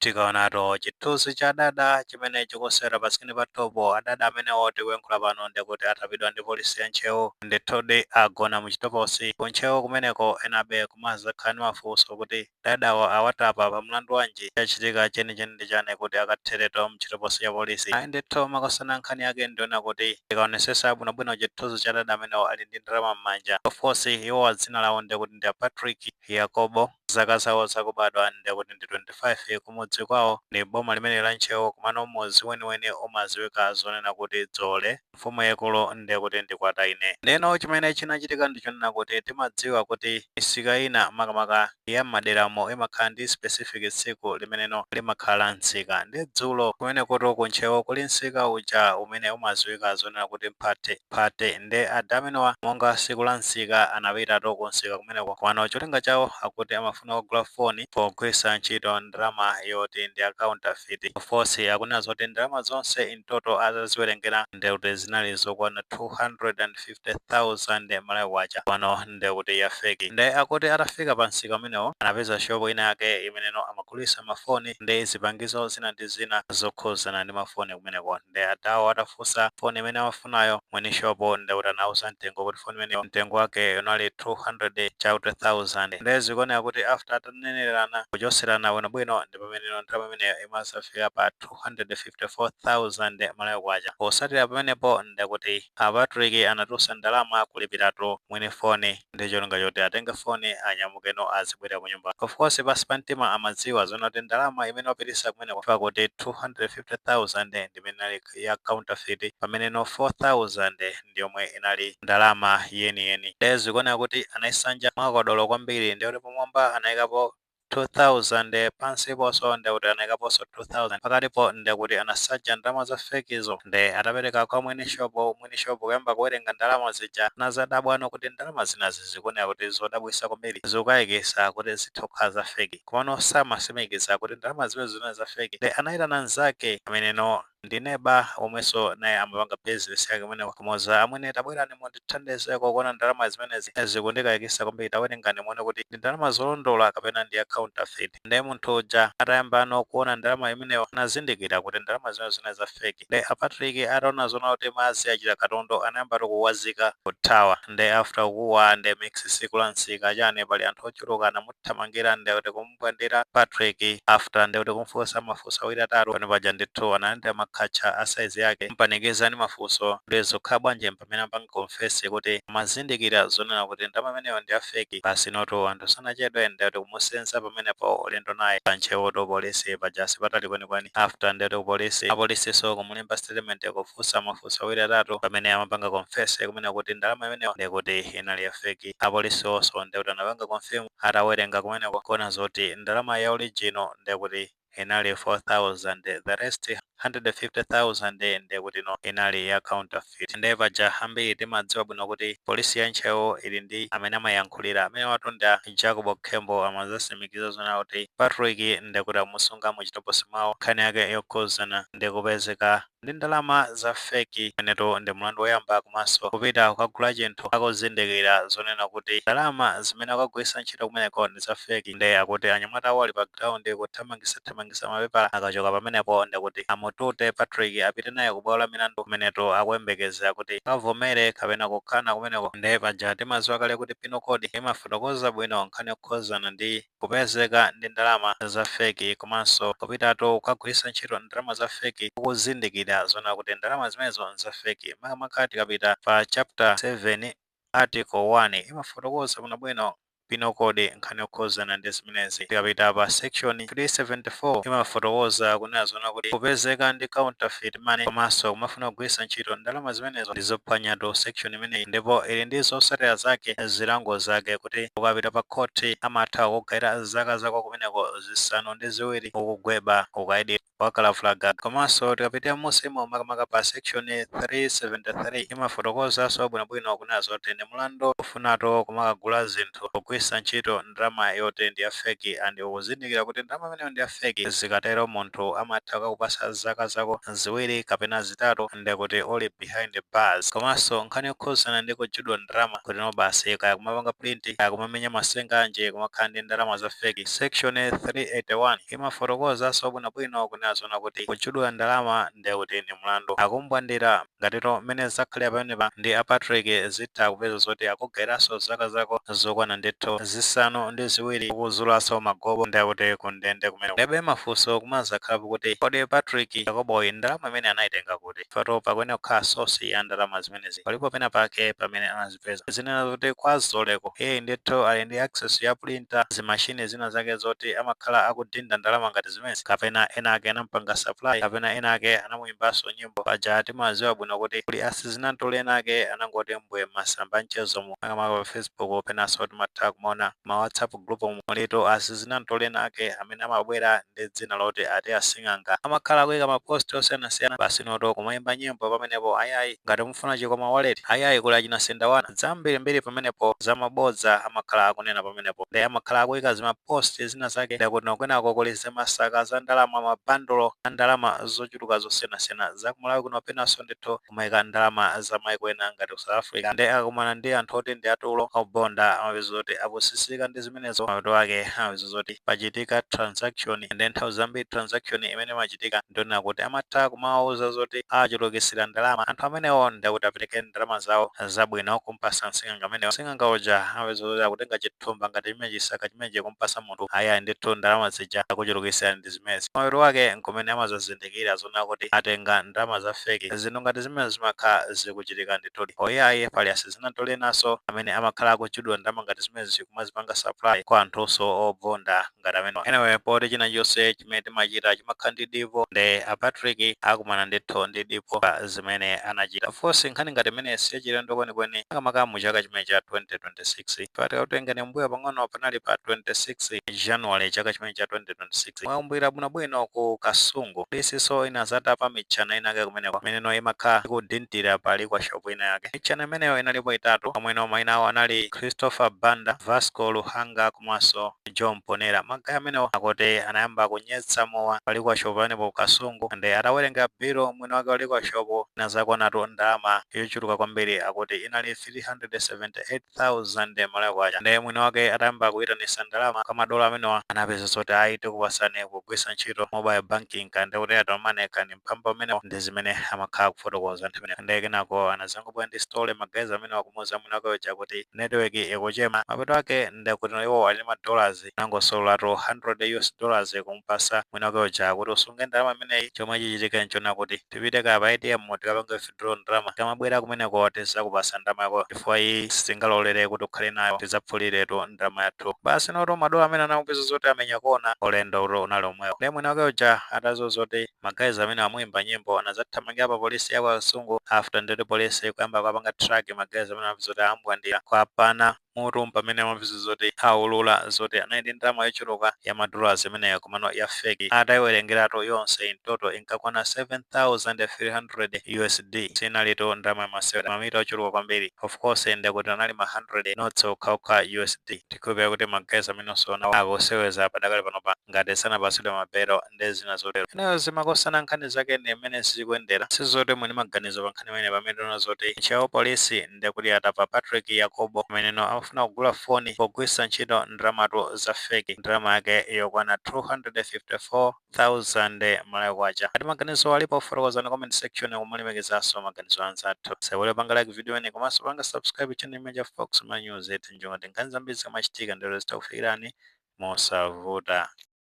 Tikaonato chithunzi cha dada chimene chikusewera pa screen pa topo, adada amenewo tikuyankhula pano ndikuti atapidwa ndi polisi ya Ntcheu. Ndithudi agona muchitokosi ku Ntcheu kumeneko. Enabe kumazakhala ndi mafunso kuti dadawo awatapa pa mlandu wanji? Chachitika chenicheni ndi chani kuti akathereto mchitokosi cha polisi? Ayi ndithu, makosana, nkhani yake ndiona kuti tikaonesesa bwinobwino chithunzi cha dada amenewo, ali ndi ndalama m'manja. Of course, iwowa dzina lawo ndikuti ndi a Patrick Yakobo, zaka zawo zakubadwa ndikuti ndi 25. Kumudzi kwawo ndi boma limene la Ntcheu, kumano mudzi weniweni umadziwika zonena kuti Dzole, mfumu yaikulu ndikuti ndi Kwataine. Ndeno chimene chinachitika ndichonena kuti timadziwa kuti misika ina, makamaka ya m'maderamo, imakhala ndi specific tsiku limeneno limakhala msika. Ndi dzulo kumene kuti ku Ntcheu kuli msika uja umene umadziwika zonena kuti Mphate Phate. Ndi ada amenewa, monga tsiku la msika, anapitatu ku msika kumeneko. Komano cholinga chawo akuti amafuna kugula foni pogwiritsa ntchito ndalama yoti ndi a counterfeit. Of course, akunena zoti ndalama zonse in total ataziwerengera ndekuti zinali zokwana 250,000 Malawi kwacha, pano ndekuti ya fake. Nde akuti atafika pa msika umenewo, anapeza shopu ina yake imeneno amagulitsa mafoni ndi zipangizo zina ndi zina zokhuzana ndi mafoni kumeneko. Nde adawo atafunsa foni imene amafunayo, mwini shopu ndekuti anauza mtengo kuti foni imeneyo mtengo wake unali 200 chakuti 1000. Nde zikuoneka kuti after atanenerana, kuchoserana bwinobwino, ndi pameneno ndalama imeneyo imazafika pa 254,000 Malawi kwacha. Posatira pamenepo ndekuti a Patrick anatulutsa ndalama kulipiratu mwini foni ndi cholinga choti atenge foni, anyamukeno, azibwera ku nyumba. Of course, pasi pa mtima amadziwa zoona kuti ndalama imene wapitisa kumeneko, pakuti 250,000 ndi imene inali ya counterfeit, pameneno 4000 ndi yomwe inali ndalama yeniyeni. Nde zikuoneka kuti anayisanja mwakodolo kwambiri. Ndikuti pamwamba anayikapo 2000, pansiponso ndekuti anayikaponso 2000, pakatipo ndekuti anasaja ndalama za fake zo. Nde atapereka kwa mwini shopo, mwini shopo kuyamba kuwerenga ndalama zija, nazadabwano kuti ndalama zinazi zikuoneka kuti zodabwisa kwambiri, zikukayikisa kuti zitha kukhala za fake, komano samasimikiza kuti ndalama zimene zinali za fake. Nde anayitana mnzake ameneno ndi neba omwenso naye amapanga business yake kumene, kumuza, "Amwene, tabwerani mundithandizeko kuona ndalama zimenezi zikundikayikisa kwambiri, tawerengani muone kuti ndi ndalama zolondola kapena ndi ya counterfeit." Nde munthu uja atayambano kuona ndalama imeneyo, anazindikira kuti ndalama zimene zinali za fake. Nde a Patrick ataona zona kuti madzi achita katondo, anayambatu kuwazika kuthawa. Nde after kuwa nde mix siku la msika chani, pali anthu ochuluka, anamuthamangira nde kuti kumubwandira Patrick. After nde kuti kumfunsa mafunso awiri atatu, pano paja ndithu analandira makhacha a size yake, mpanikiza ndi mafunso kuti zokhala bwanji, pamene apanga confess kuti amazindikira zonena kuti ndalama imeneyo ndi ya fake. Basi noto anthu sanachedwe nde kuti kumusenza pamenepo, ulendo naye pa Ntcheuto polisi pajasi patali kwenikweni. After nde kuti kupolisi, apolisiso kumulemba statement, kufunsa mafunso awiri atatu, pamene amapanga confess kumene kuti ndalama imeneyo ndikuti inali ya fake. Apolisi onso ndikuti anapanga confirm atawerenga kumeneko, kuona zoti ndalama ya original ndikuti inali 4000, the rest 150,000 ndikuti no inali ya counterfeit. Nde paja ambiri timadziwa bwino kuti polisi ya Ntcheu ili ndi amene amayankhulira, amene watunda Jacob Khembo. Amazasimikiza zona kuti Patrick ndikuti amusunga muchitokosi mwawo, nkhani yake yokhuzana ndi kupezeka ndi ndalama za fake. Kumeneto ndi mlandu woyamba, komanso kupita kukagula chinthu akuzindikira zonena kuti ndalama zimene akagwiritsa ntchito kumeneko ndi za fake. Nde akuti anyamata awo ali pa ground kuthamangisa-thamangisa mapepala. Akachoka pamenepo ndikuti amutute Patrick, apite naye ku bwalo la milandu, kumeneto akuyembekezera kuti akavomere kapena kukana kumeneko. Nde paja timadziwa kale kuti penal code imafotokoza bwino nkhani yokhuzana ndi kupezeka ndi ndalama za fake, komanso kupitatu kukagwiritsa ntchito ndalama za fake ukuzindikira zona kuti ndalama zimenezo za fake. Makamaka tikapita pa chapter 7 article 1, imafotokoza bwinobwino penal code nkhani yokhuzana ndi zimenezi. Tikapita pa section 374, imafotokoza kunena zona kuti kupezeka ndi counterfeit money komanso kumafuna kugwiritsa ntchito ndalama zimenezo ndi zophwanyatu section imeneyi, ndipo ili ndi zotsatira zake, zilango zake, kuti ukapita pa khoti amatha kugayira zaka zako kumeneko 7 ukugweba ukaidi. Wakalavulaga. Komanso tikapitira musimo, makamaka pa section 373, imafotokozanso bwinobwino kunena zoti ndi mulandu kufunatu kumakagula zinthu kugwiritsa ntchito ndalama yoti ndi ya fake and ukuzindikira kuti ndalama imeneyo ndi ya fake. Zikatero munthu amatha kukupasa zaka zako 2 kapena 3 ndekuti uli behind bars. Komanso nkhani yokhuzana ndi kujudwa ndalama, kuti no basi, kaya kumapanga print, kaya kumamenya masenganje, kumakhala ndi ndalama za fake, section 381 imafotokozanso bwinobwino kunena zona kuti kujudwa ndalama ndekuti ndi mlandu. Akumbwandira ngatito mmene zakhalira pamenepa ndi a Patrick, zitha kupeza zoti akugeranso zaka zako zokwana ndithu 7 kuzulanso magobo, ndekuti kundende kumene. Lebe mafunso kumazakhalapo kuti kodi Patrick Yakoboyi ndalama imene anayitenga kuti? Fato pakuyenera kukhala source ya ndalama zimenezi. Palipo pena pake pamene anazipeza. Zinena zoti kwa Zoleko iye ndithu ali ndi access ya printer, zimashini zina zake zoti amakhala akudinda ndalama ngati zimenezi, kapena ena ake anampanga supply, kapena ena ake anamuyimbanso nyimbo. Paja timaziwa bwino kuti kuli asizinantole ena ake anangoti mbwe masamba mchezomo, makamaka pa Facebook, penanso timatha kumaona ma WhatsApp group mulito asizinantole ena ake amene amabwera ndi dzina loti ati asing'anga, amakhala akuyika ma post osiyanasiyana, basi noto kumayimba nyimbo pamenepo, "Ayayi, ngati mufuna chikoma wallet, ayayi, kuli achina Sendawana," zambirimbiri pamenepo zamabodza amakhala akunena pamenepo. Ndi amakhala akuyika zima post zina zake, ndikuti nokwenako kuli zimasaka za ndalama, mabandulo a ndalama zochuluka zosiyanasiyana zakumalawi kuno, penanso ndithu kumayika ndalama za maiko ena ngati ku South Africa. Ndi akakumana ndi anthu oti ndi atulo obonda, amapeza zoti apusisika ndi zimenezo. Mapeto ake amapeza zoti pachitika transaction. Ndi nthawi zambiri transaction imene imachitika ndionena kuti amatha kumawauza zoti achulukisira ndalama anthu amenewo, ndikuti apereke ndalama zawo zabwino kumpasa msing'anga amenewo. Msing'anga uja amapeza zoti akutenga chithumba ngati chimene, chisaka chimenechi, kumpasa munthu, "Aya ndithu, ndalama zija akuchulukisira ndi zimezi." Mapeto ake nkumene amazazindikira zona kuti atenga ndalama za fake. Zinthu ngati zimene zimakhala zikuchitika ndithudi. Oyayi, pali asizinantolenaso amene amakhala akuchudwa ndalama ngati zimenezi, kumazipanga supply kwa anthunso obonda ngati amene. Anyway, poti china chonse chimene timachita chimakhala ndi dipo, ndi a Patrick akumana ndithu ndi dipo pa zimene anachita. Of course, nkhani ngati imene siyachilendo kwenikweni, makamaka mu chaka chimene cha 2026. Patikatengani mbuyo pang'ono, panali pa 26 January chaka chimene cha 2026, mwakumbukira bwinobwino, ku Kasungu polisiso inazatapa mitchana inake kumeneko imeneno imakhala ikudintira pali kwa shop ina yake. Mitchana imeneyo inalipo itatu, omweno mayina awo anali Christopher Banda, Vasco Luhanga komanso John Ponera. Ma guy amenewo akuti anayamba kunyetsa mowa pa liquor shop pamenepo ku Kasungu. Ndi atawerenga bill, mwini wake wa liquor shop inazakwanatu ndalama yochuluka kwambiri, akuti inali 378,000 Malawi kwacha. Ndi mwini wake atayamba kuyitanisa ndalama kwa madola amenewa, anapeza zoti ayi, tikupasani kugwiritsa ntchito mobile banking kandi kuti Airtel Money kandi mphamvu amenewo, ndi zimene amakhala kufotokoza nthawi imeneyo. Ndi kenako anazangobwera ndi story ma guys amenewa, kumuwuza mwini wake uja kuti network ikuchema. Mapeto ake ndikuti iwo ali ma dollars, angosololatu 100 US dollars kumupasa mwini wake uja kuti, "Usunge ndalama imeneyi, chomwe chichitika nchona kuti tipite ka pa ATM tikapange withdraw ndalama, tikamabwera kumeneko tizakupasa ndalama yako, chifukwa iyi sitingalolere kuti ukhale nayo, tidzapfuliretu ndalama yathu." Basi noto madola amene anamupeza zoti amenya kona, ulendo uto unali omwewo. Ndi mwini wake uja ataziwa zoti ma guys amene amuyimba nyimbo, anadzathamangira pa polisi ya Kasungu. After ndeti polisi kuyamba kupanga track ma guys amene, amapeza zoti ambwandira kwapana mutu pamene amapeza zoti aulula zoti anali ndi ndalama yochuluka ya ma dollars imeneyo, komano ya fake. Atayiwerengeratu yonse, in total inkakwana 7300 USD. Sinalito ndalama yamasewera, mamita ochuluka kwambiri. Of course, ndekuti anali ma 100 notes okhaokha USD. Tikhulupirira kuti ma guys amenenso nawo akuseweza padakali panopa ngati sanapasidwe mabelo ndi zina zotero. Ineyo zimakosana, nkhani zake ndi mmene zikuyendera. Sizoti mwini maganizo pa nkhani imene, pamene tiona zoti ntchawo polisi ndekuti atapa Patrick Yakobo ameneno amafuna kugula foni pogwiritsa ntchito ndalamatu za fake, ndalama yake yokwana 254,000 Malawi kwacha. Ati maganizo alipo, ofotokoza comment section, kumalemekezanso maganizo anzathu. Sewole panga like video imene komanso panga subscribe channel imene cha Fox Ma News, tinjonga nkhani zambiri zikamachitika ndero zitakufikirani mosavuta.